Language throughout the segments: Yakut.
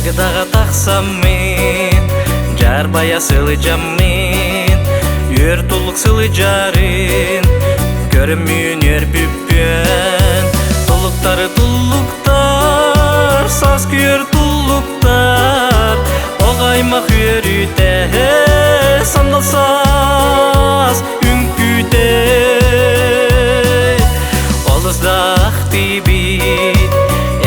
Чагдаҕа тахсаммын, дьаарбайа сылдьаммын, үөр туллук сылдьарын, көрөммүн үөрбүппүөн. Тулуктары туллуктар, саас күөр туллуктар, оҕо аймах үөрүүтэ, сандал саас үҥкүүтэ. Олус да ахтыыбыт,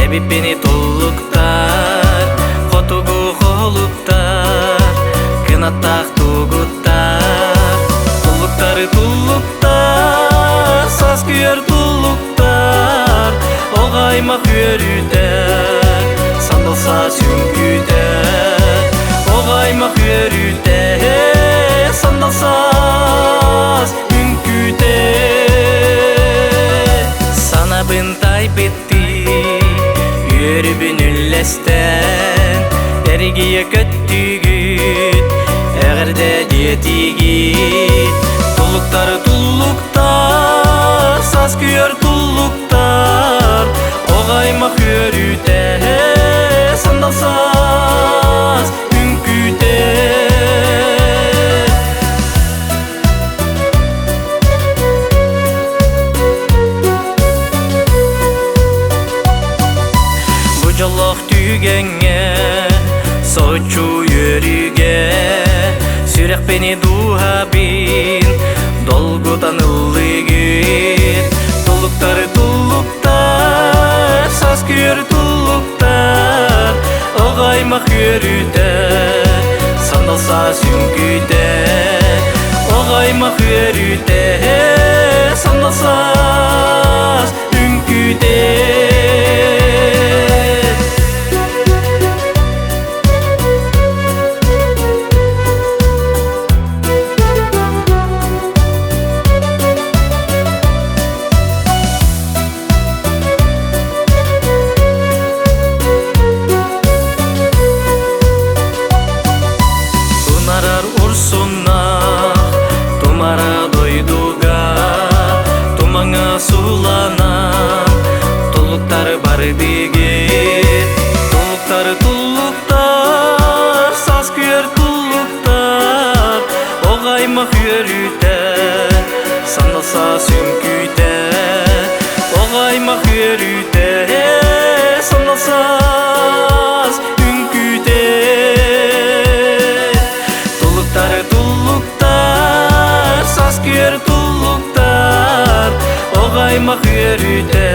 эбиппини туллуктар, хотугу холуктар, кынаттаах тугуттар, туллуктары туллуктар, саас күөр туллуктар, оҕо аймах үөрүүтэ, сандал саас үҥкүүтэ, оҕо аймах үөрүүтэ, сандал саас үҥкүүтэ. Санабын тайбыттыы, үөрүбүн үллэстэн, эргийэ көттүүгүт, эҕэрдэ диэтиигит. Туллуктары туллуктар, саас күөр туллуктар, оҕо аймах үөрүүтэ, сандал саас үҥкүүтэ. Бу дьоллоох түгэҥҥэ, соччу үөрүүгэ, сүрэхпини дууһабын долгутан ыллыгыт. Тулуктары туллуктар, саас күөр туллуктар, оҕо аймах үөрүүтэ, сандал саас үҥкүүтэ, оҕо аймах үөрүүтэ, сандал саас үҥкүүтэ. Тунарар урсуннаах тумара дойдуга тумаҥа суланан тулуктары бардыгыт тулуктары туллуктар саас күөр туллуктар оҕо аймах үөрүүтэ сандал саас үҥкүүтэ оҕо аймах үөрүүтэ сандал саас үҥкүүтэ. Тулуктары туллуктар, саас күөр туллуктар, оҕо аймах үөрүүтэ,